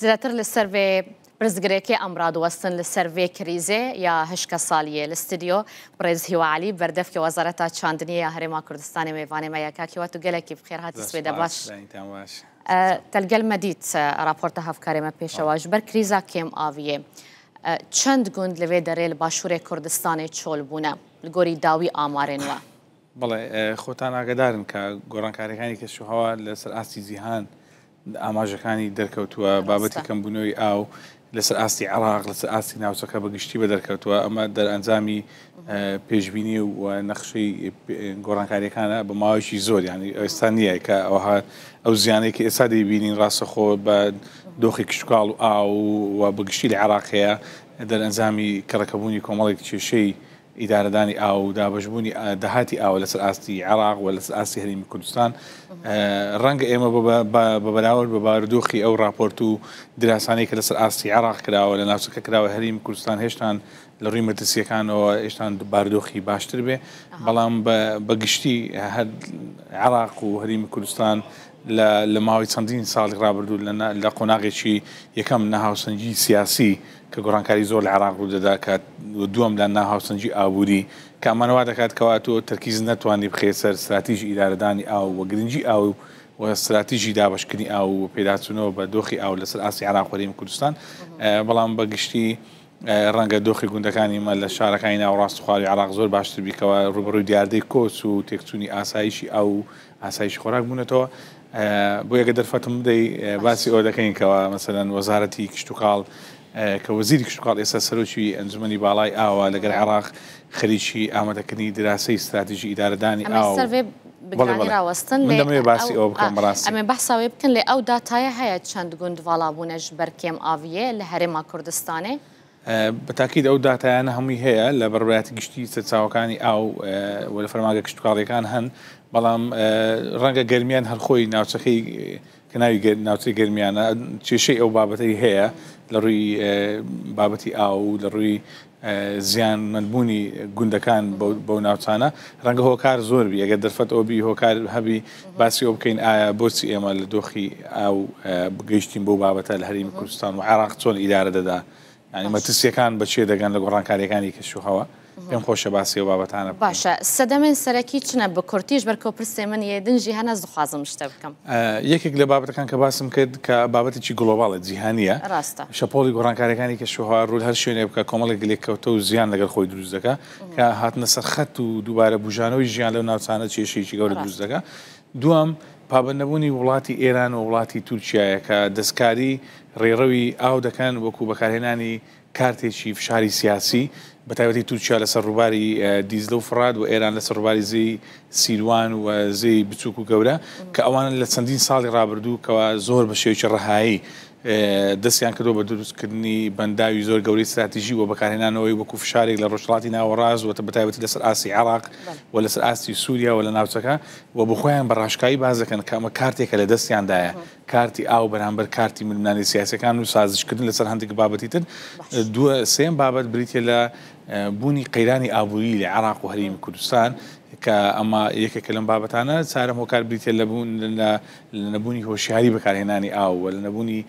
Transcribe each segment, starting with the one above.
زیاتر لەسەر ڤێ پرسگرێکێ ئەم رادوەستن لەسەر ڤێ کریزێ یا هشکەسالیێ لە ستدیۆ بڕێز هیوا عەلی بەردەفکێ وەزارەتا چاندنیێ یا هەرێما کوردستانێ مێڤانێ مە یە کاک هیوا تو گەلەکی بخێر هاتی سوێدە باش تە لگەل مە دیت راپۆرتە هەڤکارێ مە پێشەوا ژ بەر کریزا کێم ئاڤیێ چەند گوند لە ڤێ دەرێ لە باشوورێ کوردستانێ چۆل بوونە لە گۆری داوی ئامارێن وە. بەڵێ خۆتان ئاگادارن کە گۆڕانکاریەکانی کەشوهەوا لەسەر ئاستی جیهان ئاماژەکانی دەرکەوتووە، بابەتی کەمبوونەوەی ئاو لەسەر ئاستی عێراق، لەسەر ئاستی ناوچەکە بە گشتی بە دەرکەوتووە، ئەمە دەرئەنجامی پێشبینی و نەخشەی گۆڕانکاریەکانە بە ماوەیەکی زۆر، یانی ئێستا نییە کە ئەوها ئەو زیانەی کە ئێستا دەیبینین ڕاستەخۆ بە دۆخی کشتوکاڵ و ئاو و بە گشتی لە عێراق هەیە، دەرئەنجامی کەڵەکەبوونی کۆمەڵێک کێشەی ئیدارەدانی ئاو و دابەشبوونی داهاتی ئاوە لەسەر ئاستی عێراق و لەسەر ئاستی هەرێمی کوردستان. ڕەنگە ئێمە بە بەراورد بە بارودۆخی ئەو ڕاپۆرت و دراسانەی کە لەسەر ئاستی عێراق کراوە، لە ناوچەکە کراوە، هەرێمی کوردستان هێشتان لە ڕووی مەترسییەکانەوە هێشتان بارودۆخی باشتر بێ، بەڵام بە گشتی هەر عێراق و هەرێمی کوردستان لە ماوەی چەندین ساڵی ڕابردوو لە قۆناغێکی یەکەم ناهاوسەنگی سیاسی کە گۆڕانکاری زۆر لە عێراق ڕوودەدا کە دووەم لە ناهاوسەنگی ئابووری کە ئەمانە وا دەکات کەوا تۆ تەرکیز نەتوانی بخەیە سەر ستراتیژی ئیدارەدانی ئاو و گرنگی ئاو و ستراتیژی دابەشکردنی ئاو و پێداچوونەوە بە دۆخی ئاو لەسەر ئاستی عێراق و هەرێمی کوردستان بەڵام بە گشتی ڕەنگە دۆخی گوندەکانی مە لە شارەکانی ناوەڕاست و خواروی عێراق زۆر باشتر بی کەوا ڕووبەڕووی دیاردەی کۆچ و تێکچوونی ئاسایشی ئاو و ئاسایشی خۆراک بوونەتەوە. بۆیە گەر دەرفەتم بدەی باسی ئەوە دەکەین کەوا مەسەلەن وەزارەتی کشتوکاڵ کە وەزیری کشتوکاڵ ئێستا سەرۆکی ئەنجومەنی باڵای ئاوە لەگەر عێراق خەریکی ئامادەکردنی دراسەی ستراتیژی ئیدارەدانی ئەمێ ئاو سەر ڤێ بەڵێ بگرانی بەڵێ راوەستن من لێ دەمەوێ ئەو باسی ئەوە بکەم بەڕاستی. ئەمێ بەحسا وێ بکەن لێ ئەو داتایە هەیە چەند گوند ڤاڵا بوونە ژ بەر کێم ئاڤیێ لە هەرێما کوردستانێ؟ بە تاکید ئەو داتایانە هەمووی هەیە لە بەڕێوەبەرایەتی گشتی سەرچاوەکانی ئاو و لە فەرمانگە کشتوکاڵیەکان هەن، بەڵام ڕەنگە گەرمیان هەر خۆی ناوچەکەی کە ناوی ناوچەی گەرمیانە کێشەی ئەو بابەتەی هەیە لە ڕووی بابەتی ئاو و لە ڕووی زیانمەندبوونی گوندەکان بەو ناوچانە ڕەنگە هۆکار زۆر بی ئەگەر دەرفەت ئەو بی هۆکار هەبی باسی ئەو بکەین ئایا بۆچی ئێمە لە دۆخی ئاو گەیشتین بەو بابەتە لە هەرێمی کوردستان و عێراق چۆن ئیدارە دەدا یانی مەترسیەکان بە چێ دەگەن لە گۆڕانکاریەکانی کەشوهەوا پێم خۆشە باسی ئەو بابەتانە بکەین. باشە سەدەمێن سەرەکی چنە بە کورتیش بەر کۆ پرسێ من یێ دن ژی هەنە ez دخوازم شتە بکەم. یەکێک لە بابەتەکان کە باسم کرد کە بابەتێکی گڵۆباڵە جیهانیە ڕاستە. شەپۆڵی گۆڕانکاریەکانی کەشوهەوا ڕوو لە هەر شوێنێک بکا کۆمەڵێک لێکەوتە و زیان لەگەڵ خۆی دروست دەکا کە هاتنە سەر خەت و دووبارە بوژانەوەی ژیان لەو ناوچانە کێشەیەکی گەورە دروست ڕاستە. دەکا. دووەم پابەندنەبوونی وڵاتی ئێران و وڵاتی تورکیایە کە دەستکاری ڕێڕەوی ئاو دەکەن وەکو بەکارهێنانی کارتێکی فشاری سیاسی بەتایبەتی تورکیا لەسەر ڕووباری دیجلە و فڕات و ئێران لەسەر ڕووباری زێی سیروان و زێی بچووک و گەورە کە ئەوان لە چەندین ساڵی ڕابردوو کەوا زۆر بە شێوەیەکی ڕەهایی دەستیان کردووە بە دروستکردنی بەنداوی زۆر گەورەی ستراتیژی و بەکارهێنانەوەی وەکو فشارێک لە ڕۆژهەڵاتی ناوەڕاست و بەتایبەتی لەسەر ئاستی عێراق و لەسەر ئاستی سووریا و لە ناوچەکە و بۆخۆیان بە ڕاشکاوی باس دەکەن کە ئەمە کارتێکە لە دەستیاندایە کارتی ئاو بەرامبەر کارتی ململانێ سیاسیەکان و سازشکردن لەسەر هەندێک بابەتی تر. دووە سێیەم بابەت بریتیە لە بوونی قەیرانی ئابووری لە عێراق و هەرێمی کوردستان کە ئەمە یەکێکە لەم بابەتانە. چارەم هۆکار بریتیە لە بوون لە نەبوونی هۆشیاری بەکارهێنانی ئاو و لە نەبوونی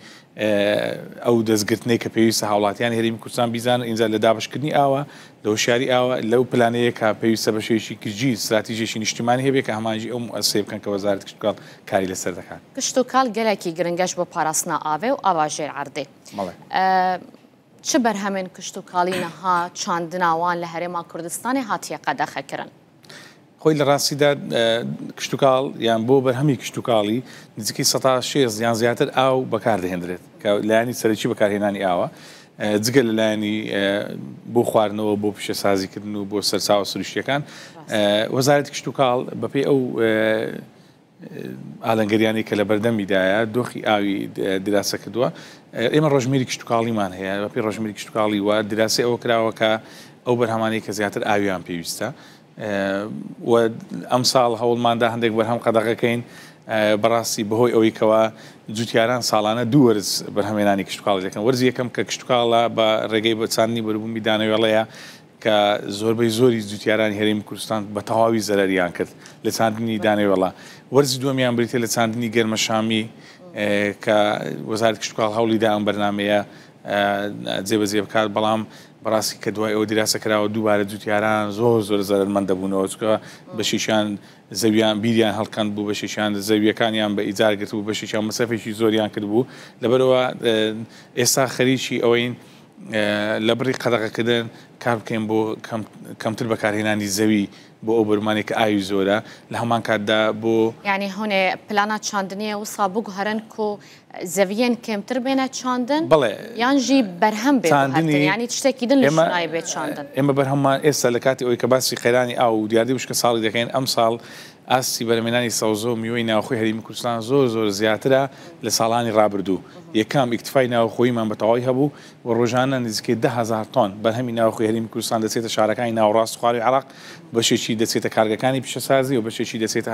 ئەو دەستگرتنەی کە پێویستە هاوڵاتیانی هەرێمی کوردستان بیزانن ئینجا لە دابەشکردنی ئاوە لە هۆشیاری ئاوە لەو پلانەیە کە پێویستە بە شێوەیەکی گشتی ستراتیژێکی نیشتیمانی هەبێ کە هەماهەنگی ئەو موئەسسەیە بکەن کە وەزارەتی کشتوکاڵ کاری لەسەر دەکات. کشتوکاڵ گەلەکی گرنگەش بۆ پاراستنا ئاڤێ و ئاڤا ژێر عەردێ. بەڵێ. چ بەرهەمێن کشتوکاڵی نها چاندنا وان لە هەرێما کوردستانێ هاتیە قەدەخە کرن؟ خۆی لە ڕاستیدا کشتوکاڵ یان بۆ بەرهەمی کشتوکاڵی نزیکەی 60% یان زیاتر ئاو بەکاردەهێندرێت کە لایەنی سەرەکی بەکارهێنانی ئاوە جگە لە لایەنی بۆ خواردنەوە بۆ پیشەسازیکردن و بۆ سەرچاوە سروشتیەکان وەزارەتی کشتوکاڵ بەپێی ئەو ئالنگەریانەی کە لە بەردەمیدایە دۆخی ئاوی دراسە کردووە ئێمە ڕۆژمێری کشتوکاڵیمان هەیە بەپێی ڕۆژمێری کشتوکاڵی و دراسی ئەوە کراوە کە ئەو بەرهەمانەی کە زیاتر ئاویان پێویستە و ئەمساڵ هەوڵماندا هەندێک بەرهەم قەدەغەکەین بەڕاستی بەهۆی ئەوەی کەوا جوتیاران ساڵانە دوو وەرز بەرهەمێنانی کشتوکاڵی دەکەن وەرزی یەکەم کە کشتوکاڵە بە ڕێگەی بە چاندنی بەروبوومی دانەوێڵەیە کە زۆربەی زۆری جوتیارانی هەرێمی کوردستان بە تەواوی زەرەریان کرد لە چاندنی دانەوێڵە وەرزی دووەمیان بریتیە لە چاندنی گەرمەشامی. کە وەزارەتی کشتوکاڵ هەوڵی دا ئەم بەرنامەیە جێبەجێ بکات، بەڵام بەڕاستی کە دوای ئەوە دیراسە کراوە دووبارە جوتیاران زۆر زۆر زەرەرمەند دەبوونەوە، چونکە بەشێکیان زەویان بیریان هەڵکەند بوو، بەشێکیان زەویەکانیان بە ئیجار گرتبوو، بەشێکیان مەسرەفێکی زۆریان کردبوو، لەبەرئەوە ئێستا خەریکی ئەوەین لە بڕی قەدەغەکردن کار بکەین بۆ کەمتر بەکارهێنانی زەوی بۆ ئەو بەرومانەی کە ئاوی زۆرە، لە هەمان کاتدا بۆ. یانی هونێ پلانا چاندنیە وسا بگوهرن کو زەویێن کێمتر بێنە چاندن بەڵێ یان ژی بەرهەم بێ چاندنی گوهرتن یانی تشتێکی دن لە ئێمە شونای بێ چاندن. ئێمە بەرهەممان ئێستا لە کاتی ئەوەی کە باسی قەیرانی ئاو و دیاردەی وشکەساڵی دەکەین ئەمساڵ ئاستی بەرهەمهێنانی سەوزە و میوەی ناوخۆی هەرێمی کوردستان زۆر زۆر زیاترە لە ساڵانی ڕابردوو. یەکەم، ئیکتفای ناوخۆییمان بە تەواوی هەبوو و ڕۆژانە نزیکەی 10,000 تۆن بەرهەمی ناوخۆی هەرێمی کوردستان دەچێتە شارەکانی ناوەڕاست و خوارووی عێراق، بەشێکی دەچێتە کارگەکانی پیشەسازی و بەشێکی دەچێتە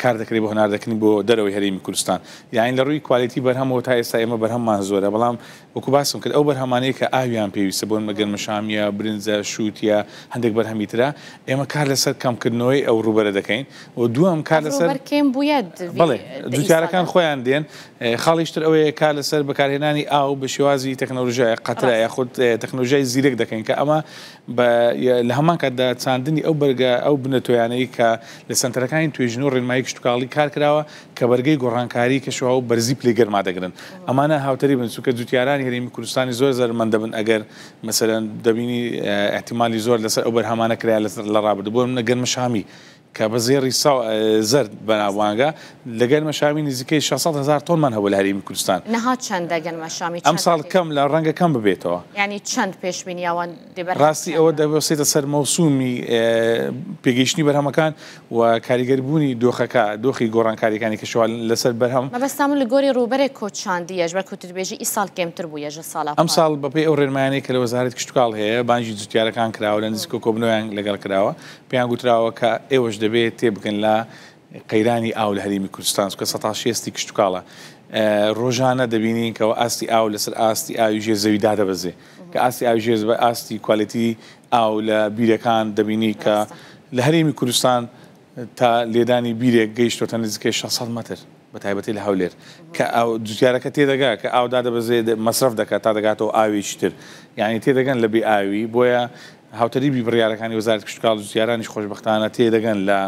کار دەکرێت بۆ هەناردەکردنی بۆ دەرەوەی هەرێمی کوردستان. یانی لە ڕووی کوالێتی بەرهەمەوە تا ئێستا ئێمە بەرهەممان زۆرە، بەڵام وەکو باسم کرد ئەو بەرهەمانەی کە ئاویان پێویستە بۆ نمونە گەنمەشامییە، برنجە، شووتییە، هەندێک بەرهەمی ترە، ئێمە کار لەسەر کەمکردنەوەی ئەو ڕووبەرە دەکەین و دووەم کار ئەڤ لەسەر ڕووبەر کێم بوویە دڤی بەڵێ دە ئی جوتیارەکان ساڵە؟ خۆیان دێن، خاڵیش تر ئەوەیە کار لەسەر بەکارهێنانی ئاو بە شێوازی تەکنەلۆژیای قەترە ڕاستە. یاخود تەکنەلۆژیای زیرەک دەکەین کە ئەمە بە لە هەمان کاتدا چاندنی ئەو بەرگە ئەو بنەتۆیانەی کە لە سەنتەرەکانی توێژینەوە و ڕێنمایی کشتوکاڵی کار کراوە کە بەرگەی گۆڕانکاری کەشوهەوا و بەرزی پلەی گەرما دەگرن ئەمانە هاوتەریبن چونکە جوتیارانی هەرێمی کوردستانی زۆر زەرەرمەند دەبن ئەگەر مەسەلەن دەبینی ئیحتیمالی زۆر لەسەر ئەو بەرهەمانە کرایە لە ڕابردوو بۆ نمونە گەنمەشامی کە بە زێڕی زەرد بەناوبانگە لە گەنمەشامی نزیکەی 600 هەزار تۆنمان هەبوو لە هەرێمی کوردستان. نها چەندە گەنمەشامی چەند ئەمساڵ کەم لە ڕەنگە کەم ببێتەوە. یانی چەند پێشبینی ئەوان دێ بەرهەم ڕاستی ئەوە چەندە؟ دەبەستێتە سەر مەوسومی پێگەیشتنی بەرهەمەکان و کاریگەربوونی دۆخەکە، دۆخی گۆڕانکارییەکانی کەشوهەوا لەسەر بەرهەم. مەبەستا من لە گۆری ڕووبەرێک کۆ چاندیە ژبەر کو تو دبێژی ئیساڵ کێمتر بوویە ژە ساڵا پار. ئەمساڵ بەپێی ئەو ڕێنمایانەی کە لە وەزارەتی کشتوکاڵ هەیە، بانگی جوتیارەکان کراوە، لە نزیکەوە کۆبوونەوەیان لەگەڵ کراوە، پێیان گوتراوە کە ئێوەش دەبێت تێبگەن لە قەیرانی ئاو لە هەرێمی کوردستان، چونکە سەتا شێستی کشتوکاڵە. ڕۆژانە دەبینین کەوا ئاستی ئاو لەسەر ئاستی ئاوی ژێر زەوی دادەبەزێ، کە ئاستی ئاوی ژێر ئاستی کوالێتی ئاو لە بیرەکان دەبینی کە لە هەرێمی کوردستان تا لێدانی بیرێک گەیشتۆتە نزیکەی 600 مەتر بە تایبەتی لە هەولێر کە ئاو جوتیارەکە تێدەگا کە ئاو دادەبەزێ مەسرەف دەکات تا دەگاتەوە ئاوێکی تر یعنی تێدەگەن لە بێ ئاوی بۆیە هاوتەریبی بڕیارەکانی وەزارەتی کشتوکاڵ جوتیارانیش خۆشبەختانە تێدەگەن لە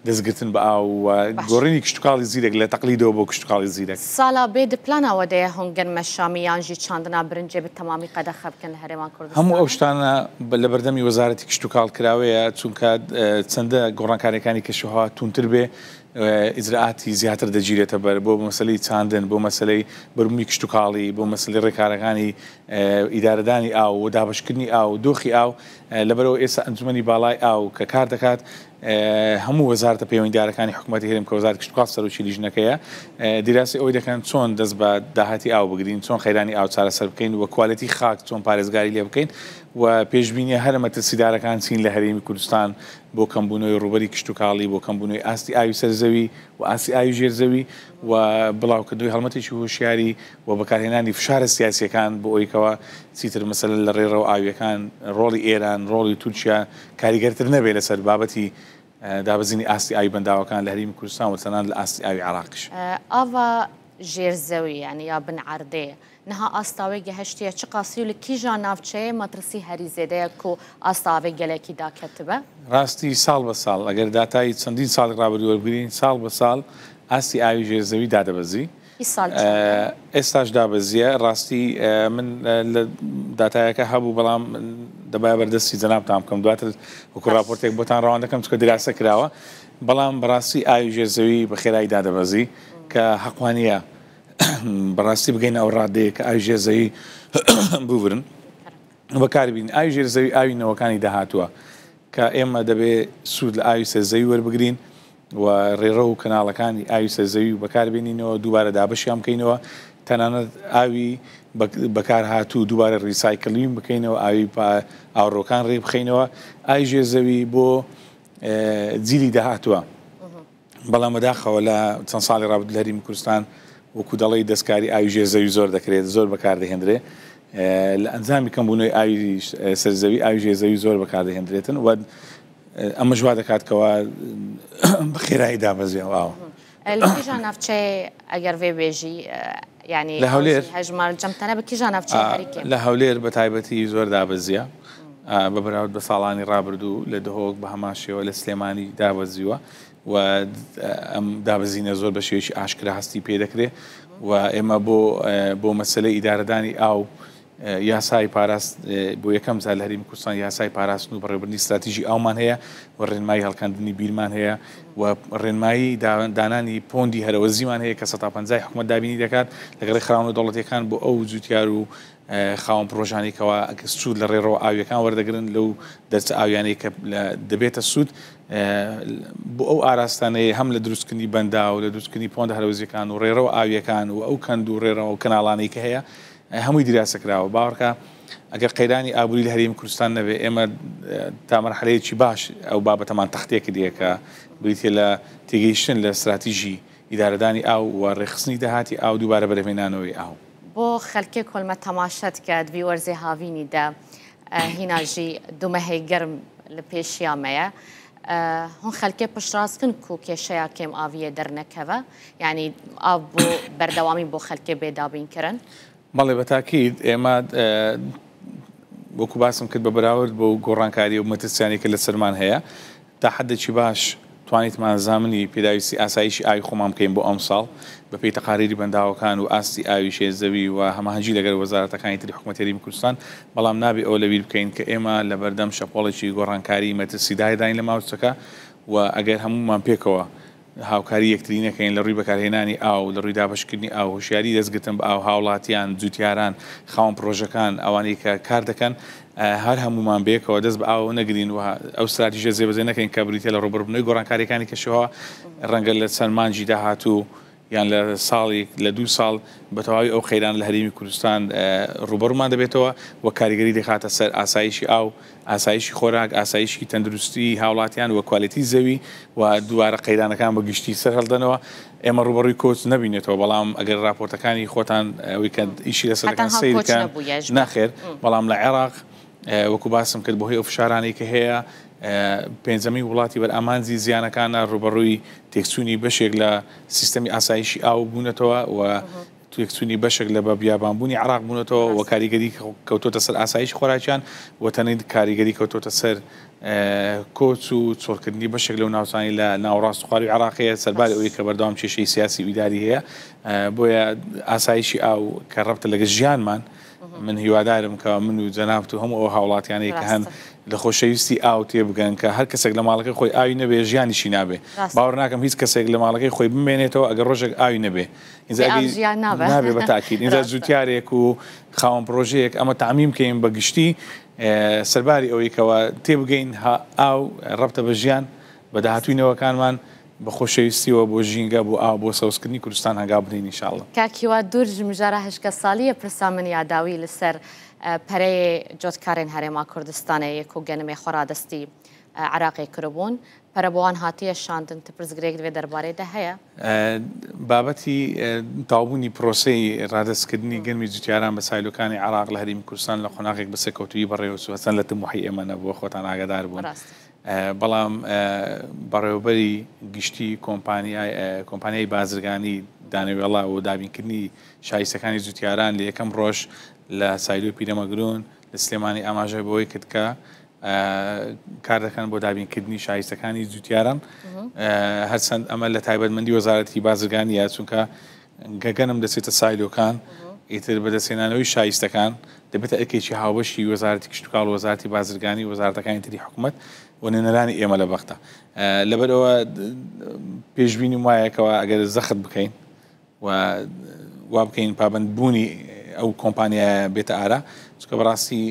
دەستگرتن بە ئاو و گۆڕینی کشتوکاڵی زیرەک لە تەقلیدەوە بۆ کشتوکاڵی زیرەک. سالا بێ د پلانا وە دەیە هون گەنمە شامی یان ژی چاندنا برنجێ بە تەمامی قەدەخە بکەن لە هەرێما هەموو ئەو کوردستانێ؟ شتانە لە بەردەمی وەزارەتی کشتوکاڵ کراوەیە، چونکە چەندە گۆڕانکارییەکانی کەشوهەوا توندتر بێ، ئیجرائاتی زیاتر دەگیرێتە بەر بۆ مەسەلەی چاندن، بۆ مەسەلەی بەروبوومی کشتوکاڵی، بۆ مەسەلەی ڕێکارەکانی ئیدارەدانی ئاو و دابەشکردنی ئاو و دۆخی ئاو، لەبەرئەوە ئێستا ئەنجومەنی باڵای ئاو کە کار دەکات هەموو وەزارەتە پەیوەندیدارەکانی حکوومەتی هەرێم کە وەزارەتی کشتوکاڵ سەرۆکی لیژنەکەیە دیراسی ئەوەی دەکەن چۆن دەست بە داهاتی ئاو بگرین، چۆن قەیرانی ئاو چارەسەر بکەین و کوالێتی خاک چۆن پارێزگاری لێ بکەین و پێشبینیە هەرە مەترسیدارەکان چین لە هەرێمی کوردستان بۆ کەمبوونەوەی ڕووبەری کشتوکاڵی، بۆ کەمبوونەوەی ئاستی ئاوی سەر زەوی و ئاستی ئاوی ژێر زەوی و بڵاوکردنەوەی هەڵمەتێکی هۆشیاری و بەکارهێنانی فشارە سیاسییەکان بۆ ئەوەی کەوا چیتر مەسەلەن لە ڕێڕەوە ئاوییەکان ڕۆڵی ئێران، ڕۆڵی تورکیا کاریگەرتر نەبێت لەسەر بابەتی دابەزینی ئاستی ئاوی بەنداوەکان لە هەرێمی کوردستان و تەنانەت لە ئاستی ئاوی عێراقیش. ئاڤا ژێر زەوی یانی یا بن عەردێ نها ئاستا وێ گەهشتیە چ قاسی و لە کیژان ناوچەیە مەترسی هەری زێدەیە کو ئاستا ئاڤێ گەلەکی داکەتبە؟ ڕاستی ساڵ بە ساڵ ئەگەر داتای چەندین ساڵی ڕابردوو وەربگرین ساڵ بە ساڵ ئاستی ئاوی ژێر زەوی دادەبەزی. ئیسال چەندە؟ ئێستاش دابەزیە ڕاستی من لە داتایەکە هەبوو بەڵام دەبایە بەردەستی جەنابتان بکەم دواتر وەکو ڕاپۆرتێک بۆتان ڕەوان دەکەم چونکە دیراسە کراوە بەڵام بەڕاستی ئاوی ژێر زەوی بە خێرایی دادەبەزی کە حەقوانیە بەڕاستی بگەینە ئەو ڕادەیە کە ئاوی ژێر زەوی ببرن بەکاربین ئاوی ژێر زەوی ئاوی نەوەکانی داهاتووە کە ئێمە دەبێ سوود لە ئاوی سەر زەوی وەربگرین و ڕێڕەو و کەناڵەکانی ئاوی سەر زەوی بەکاربێنینەوە، دووبارە دابەشیان بکەینەوە، تەنانەت ئاوی بەکارهاتوو دووبارە ڕیسایکلین بکەینەوە، ئاوی ئاوەڕۆکان ڕێکبخەینەوە، ئاوی ژێر زەوی بۆ جیلی داهاتووە. بەڵام بەداخەوە لە چەند ساڵی ڕابردوو لە هەرێمی کوردستان وەکو دەڵێی دەستکاری ئاوی ژێر زەوی زۆر دەکرێت، زۆر بەکاردەهێندرێت. لە ئەنجامی کەمبوونەوەی ئاوی سەر زەوی، ئاوی ژێر زەوی زۆر بەکاردەهێندرێتن و ئەمەش وا دەکات کەوا بە خێرایی دابەزێ ئەو ئاوە. لە کیژان ناوچەیە ئەگەر ڤێ بێژی یانی لە هەولێر هەژمار جەم تەنە بە کیژان ناوچەیە هەری کێم؟ لە هەولێر بە تایبەتی زۆر دابەزیە بە بەراورد بە ساڵانی ڕابردوو لە دهۆک بە هەمان شێوە لە سلێمانی دابەزیوە و ئەم دابەزینە زۆر بە شێوەیەکی ئاشکرا هەستی پێ دەکرێ و ئێمە بۆ بۆ مەسەلەی ئیدارەدانی ئاو یاسای پاراست بۆ یەکەم جار لە هەرێمی کوردستان یاسای پاراستن و بەڕێوەبردنی ستراتیژی ئاومان هەیە و ڕێنمایی هەڵکەندنی بیرمان هەیە و ڕێنمایی دانانی پۆندی هەرەوەزیمان هەیە کە 150 حکومەت دابینی دەکات لەگەڵ ڕێکخراوە دەوڵەتیەکان بۆ ئەو جوتیار و خاوەن پڕۆژانەی کەوا سوود لە ڕێڕەوە ئاویەکان وەردەگرن لەو دەرچە ئاویانەی کە دەبێتە سوود بۆ ئەو ئاراستانەیە هەم لە دروستکردنی بەنداو لە دروستکردنی پۆندە هەرەوەزیەکان و ڕێڕەوە ئاویەکان و ئەو کەند و ڕێڕەوە و کەناڵانەی کە هەیە هەمووی دیراسە کراوە. باوەڕکە ئەگەر قەیرانی ئابووری لە هەرێمی کوردستان نەبێ ئێمە تا مەرحەلەیەکی باش ئەو بابەتەمان تەختیە کردیە کە بریتیە لە تێگەیشتن لە ستراتیژی ئیدارەدانی ئاو و ڕێکخستنی داهاتی ئاو دووبارە بەرهەمهێنانەوەی ئاو. بۆ خەلکێ کۆلمە تەماشەت کە دڤی وەرزێ هاڤینی دە هینا ژی دو مەهەی گەرم لە پێشیا مەیە هون خەلکێ پشتڕاست کن کو کێشەیا کێم ئاڤیێ دەرنەکەڤە یانی ئاو بۆ بەردەوامی بۆ خەلکێ بێ دابین کرن. بەڵێ بە تاکید ئێمە وەکو باسم کرد بە بەراورد بۆ گۆڕانکاری و مەترسیانی کە لەسەرمان هەیە تا حەدێکی باش توانیتمان زامنی پێداویستی ئاسایشی ئاوی خۆمان بکەین بۆ ئەمساڵ بەپێی تەقاریری بەنداوەکان و ئاستی ئاوی ژێر زەوی و هەماهەنگی لەگەل وەزارەتەکانی تری حکومەتی هەرێمی کوردستان، بەڵام نابێ ئەوە لەبیر بکەین کە ئێمە لەبەردەم شەپۆڵێکی گۆڕانکاری مەترسیدارداین لە ماوچەکە و ئەگەر هەموومان پێکەوە هاوکاری یەکتری نەکەین لە ڕووی بەکارهێنانی ئاو، لە ڕووی دابەشکردنی ئاو، هۆشیاری دەستگرتن بە ئاو، هاوڵاتیان، جوتیاران، خاوەن پڕۆژەکان، ئەوانەی کە کار دەکەن، هەر هەموومان بەیەکەوە دەست بە ئاوەوە نەگرین و ئەو ستراتیژە جێبەجێ نەکەین کە بریتیە لە ڕووبەڕووبوونەوەی گۆڕانکارییەکانی کەشوهەوا، ڕەنگە لە چەند مانگی داهاتوو یان لە ساڵیک، لە دوو ساڵ بە تەواوی ئەو قەیرانە لە هەرێمی کوردستان ڕووبەڕوومان دەبێتەوە و کاریگەری دەخاتە سەر ئاسایشی ئاو، ئاسایشی خۆراک، ئاسایشی تەندروستی هاوڵاتیان و کوالێتی زەوی و دووبارە قەیرانەکان بە گشتی سەرهەڵدەنەوە. ئێمە ڕووبەڕووی کۆچ نەبینێتەوە، بەڵام ئەگەر ڕاپۆرتەکانی خۆتان ئەوەی کە ئیشی لەسەر دەکەن سەیر بکەن، نەخێر، بەڵام لە عێراق وەکو باسم کرد بەهۆی ئەو فشارانەی کە هەیە پێنجەمین وڵاتی بەرئامانجی زیانەکانە ڕووبەڕووی تێکچوونی بەشێک لە سیستەمی ئاسایشی ئاو بوونەتەوە و تێکچوونی بەشێک لە بە بیابانبوونی عێراق بوونەتەوە و کاریگەری کەوتۆتە سەر ئاسایشی خۆراکیان و تەنانەت کاریگەری کەوتۆتە سەر کۆچ و چۆڵکردنی بەشێک لەو ناوچانەی لە ناوەڕاست و خوارووی عێراق هەیە، سەرباری ئەوەی کە بەردەوام کێشەی سیاسی و ئیداری هەیە، بۆیە ئاسایشی ئاو کە ڕەبتە لەگەڵ ژیانمان، من هیوادارم کە من و جەنابت و هەموو ئەو هاوڵاتیانەی کە هەن لە خۆشەویستی ئاو تێبگەن کە هەر کەسێک لە ماڵەکەی خۆی ئاوی نەبێ ژیانیشی نابێ، باوەڕ ناکەم هیچ کەسێک لە ماڵەکەی خۆی بمێنێتەوە ئەگەر ڕۆژێک ئاوی نەبێ. بێ ئاو ژیان نابێ. نابێ بە تاکید. ئینجا جوتیارێک و خاوەن پڕۆژەیەک ئەمە تەعمیم کەین بە گشتی سەرباری ئەوەی کەوا تێبگەین ئاو ڕەبتە بە ژیان، بە داهاتووی نەوەکانمان، بە خۆشەویستیەوە بۆ ژینگە، بۆ ئاو، بۆ سەوزکردنی کوردستان هەنگاو بنێین ان شاء اللە. کاک هیوا دوور ژ مژارا هشکەسالیە پرسا من یا داوی ل سەر پەرەێ جۆتکارێن هەرێما کوردستانێ یە کو گەنمێ خوە رادەستی عراقێ کربوون پەرە بۆ وان هاتیە شاندن ت پرسگرێک دڤێ دەربارەێ دە هەیە؟ بابەتی تەواوبوونی پرۆسەی ڕادەستکردنی گەنمی جوتیاران بە سایلۆکانی عێراق لە هەرێمی کوردستان لە قۆناغێک بە سەرکەوتوویی بەڕێوەچوو، هەرچەند لە تموحی ئێمە نەبووە، خۆتان ئاگادار بوون، بەڵام بەڕێوەبەری گشتی کۆمپانیای بازرگانی دانەوێڵە و دابینکردنی شایستەکانی جوتیاران لە یەکەم ڕۆژ لە سایلۆی پیرەمەگرون لە سلێمانی ئاماژەی بەوەی کرد کە کار دەکەن بۆ دابینکردنی شایستەکانی جوتیاران هەرچەند ئەمە لە تایبەتمەندی وەزارەتی بازرگانیە چونکە گەگەنم دەچێتە سایلۆکان ئیتر بەدەستهێنانەوەی شایستەکان دەبێتە ئەرکێکی هاوبەشی وەزارەتی کشتتوکاڵ وەزارەتی بازرگانی وەزارەتەکانی تری حکوومەت و نوێنەرانی ئێمە لە بەغدا لەبەرئەوە پێشبینیم وایەکەوە ئەگەر زەخت بکەین و وا بکەین پابەند بوونی ئەو کۆمپانیایە بێتە ئارا چونکە بەڕاستی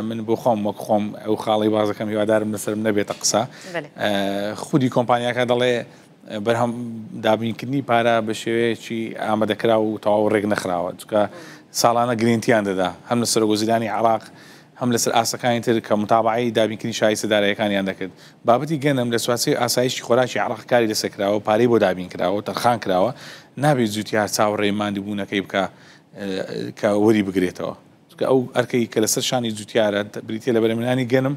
من بۆ خۆم وەک خۆم ئەو خاڵی بازەکەم هیوادارم لەسەرم نەبێتە قسە خودی کۆمپانیاکە دەڵێ بەرهەم دابینکردنی پارە بە شێوەیەکی ئامادەکرا و تەواو ڕێک نەخراوە چونکە ساڵانە گرێنتیان دەدا هەم لە سەرۆک وەزیرانی عێراق هەم لەسەر ئاستەکانی تر کە متابەعەی دابینکردنی شایستە داراییەکانیان دەکرد. بابەتی گەنم لە چوارچێوەی ئاسایشی خۆراکی عێراق کاری لەسەر کراوە و پارەی بۆ دابین کراوە و تەرخان کراوە، نابێت جوتیار چاوەڕێی ماندووبوونەکەی بکا کە وەری بگرێتەوە. چونکە ئەو ئەرکەی کە لەسەر شانی جوتیارە بریتییە لە بەرهەمهێنانی گەنم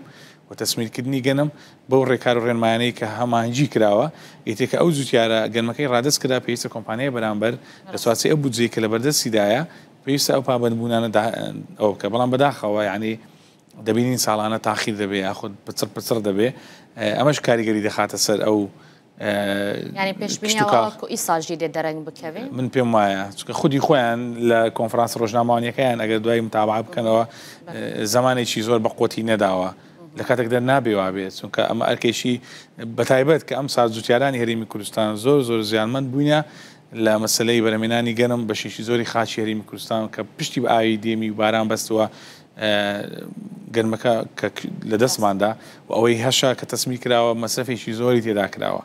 و و تەسمیرکردنی گەنم بەو ڕێکار و ڕێنمایانەی کە هەماهەنگی کراوە، ئیتر کە ئەو جوتیارە گەنمەکەی ڕادەست کرا پێویستە کۆمپانیای بەرامبەر لە چوارچێوەی ئەو بودجەی کە لەبەردەستیدایە پێویستە ئەو پابەندبوونانە ئەوە بکات، بەڵام بەداخەوە یانی دەبینین ساڵانە تاخیر دەبێ یاخود پچڕ پچڕ دەبێ ئەمەش کاریگەری دەخاتە سەر ئەو یانی پێشبینی ئەوە وەکو ئیساڵ ژی دێ دەرەنگ بکەوێ؟ من پێم وایە چونکە خودی خۆیان لە کۆنفرانسە ڕۆژنامەوانیەکەیان ئەگەر دوای متابعە بکەنەوە زمانێکی زۆر بە قوتی نەداوە لە کاتێکدا نابێ وابێت چونکە ئەمە ئەرکێکی بەتایبەت کە ئەم سال جوتیارانی هەرێمی کوردستان زۆر زۆر زیانمەند بووینە لە مەسلەی بەرەمێنانی گەنم بەشێکی زۆری خاکی هەرێمی کوردستان کە پشتی بە ئاوی دێمی و باران بەستووە گەنمەکە کە لە دەستماندا و ئەوەی هەشە کە تەسمی کراوە مەسرەفێکی زۆری تێدا کراوە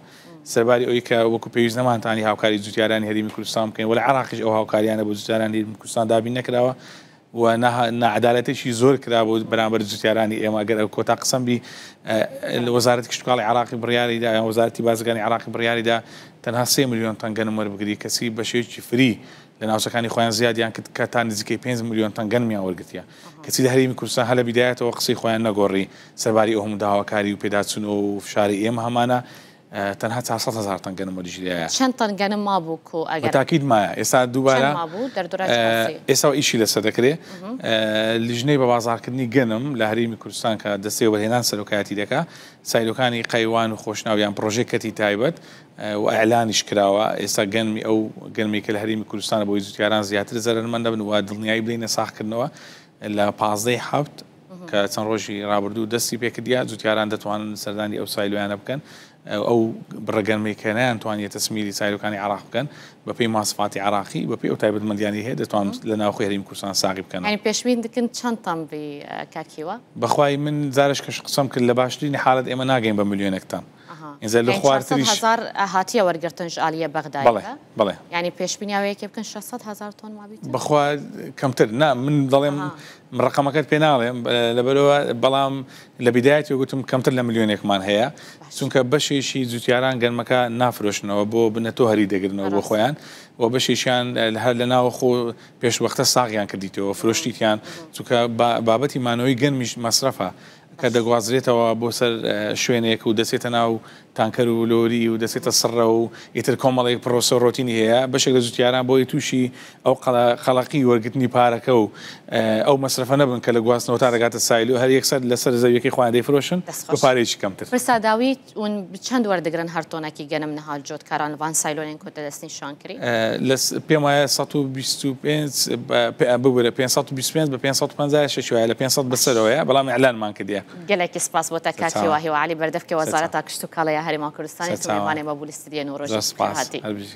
سەرباری ئەوی کە وەکو پێویست نەمانتانی هاوکاری جوتیارانی هەرێمی کوردستان بکەین وە لە عێراقیش ئەو هاوکاریانە بۆ جوتیارانی هەرێمی کوردستان دابین نەکراوە و ناعەدالەتێکی زۆر کرا بۆ بەرامبەر جوتیارانی ئێمە ئەگەر ئەو کۆتا قسەم بی وەزارەتی کشتوکاڵی عێراقی بڕیاریدا یان وەزارەتی بازرگانی عێراقی بڕیاریدا تەنها 3 ملیۆن تەن گەنم وەربگری کەچی بە شێوەیەکی فری لە ناوچەکانی خۆیان زیادیان کرد کە تا نزیکەی 5 ملیۆن تەن گەنمیان وەرگرتیە کەچی لە هەرێمی کوردستان هەر لە بیدایەتەوە قسەی خۆیان نەگۆڕی سەرباری ئەو هەموو داواکاری و پێداچوونەوە و فشاری ئێمە هەمانە تەنها 400 هەزار تەن گەنم وەرگیرایە. چەند تەن گەنم مابوو کو ئەگەر. بە تاکید مایە ئێستا دووبارە چەند مابوو دەردورا چ قەسی؟ ئێستا ئیشی لەسەر دەکرێ لیژنەی بە بازاڕکردنی گەنم لە هەرێمی کوردستان کە دەستەی وەبەرهێنان سەرۆکایەتی دەکا سایلۆکانی قەیوان و خۆشناو یان پڕۆژەی کەرتی تایبەت و ئیعلانیش کراوە ئێستا گەنمی ئەو گەنمەی کە لە هەرێمی کوردستانە بۆی جوتیاران زیاتر زەرەرمەند دەبن و دڵنیایی بدەینە ساغکردنەوە لە 15 ی حەفت کە چەند ڕۆژی ڕابردوو دەستی پێکردیا جوتیاران دەتوانن سەردانی ئەو سایلۆیانە بکەن ئەو بڕە گەنمەی کە نەیانتوانیە تەسمیری سایلۆکانی عێراق بکەن بەپێی ماسفاتی عێراقی بەپێی ئەو تایبەتمەندیانەی هەیە دەتوانن لە ناوخۆی هەرێمی کوردستان ساغی بکەنەوە. یانی پێشبین دکن چەند تەن بی کاک هیوا؟ بەخوای من جارێش کەش قسەم کرد لە باشترین حالەت ئێمە ناگەین بە ملیۆنێک تەن. ئینجا لە خوارتریش هەزار هاتیە وەرگرتن ژ ئالیە بەغدای بەڵێ بەڵێ یانی پێشبینی ئەوە یەکێ بکەن 600 هەزار تۆن مابیت بەخوا کەمتر نا من دەڵێم ڕقەمەکەت پێ ناڵێم لەبەرەوە بەڵام لە بیدایەتی گوتم کەمتر لە ملیۆنێکمان هەیە چونکە بەشێکی جوتیاران گەنمەکە نافرۆشنەوە بۆ بنەتۆ هەری دەگرنەوە بۆ خۆیان و بەشێکیان هەر لە ناوە خۆ پێشوەختە ساغیان کردیتەوە فرۆشتیتیان چونکە بابەتی مانەوەی گەنمیش مەسرەفە کە دەگوازرێتەوە بۆ سەر شوێنێک و دەچێتە ناو تانکەر و لۆری و دەچێتە سڕە و ئیتر کۆمەڵێک پرۆسە و ڕۆتینی هەیە، بەشێک لە جوتیاران بۆی تووشی ئەو قەلەقی وەرگرتنی پارەکە و ئەو مەسرەفە نەبن کە لە گواستنەوە تا دەگاتە سایلۆ هەر یەکسەر لەسەر زەویەکەی خۆیان دەیفرۆشن بە پارەیەکی کەمتر. پرسا داوی ون چەند وەردگرن هەر تۆنەکی گەنم نها جۆتکاران ڤان سایلۆنێن کۆ تە دەستنیشان کری؟ لە پێم وایە 125 ببورە 525 بە 550 شتێکی وایە لە 500 بەسەرەوەیە بەڵام ئیعلانمان کردیە. گەلەکی سپاس بۆ تە کاک هیوا هیوا عەلی بەردەفکی وەزارەتا کشتوکاڵێ یا هەرێما کوردستانی تو مێوانێ مە بوو لە ستدیۆ نوو ڕۆژی بەخێر هاتی.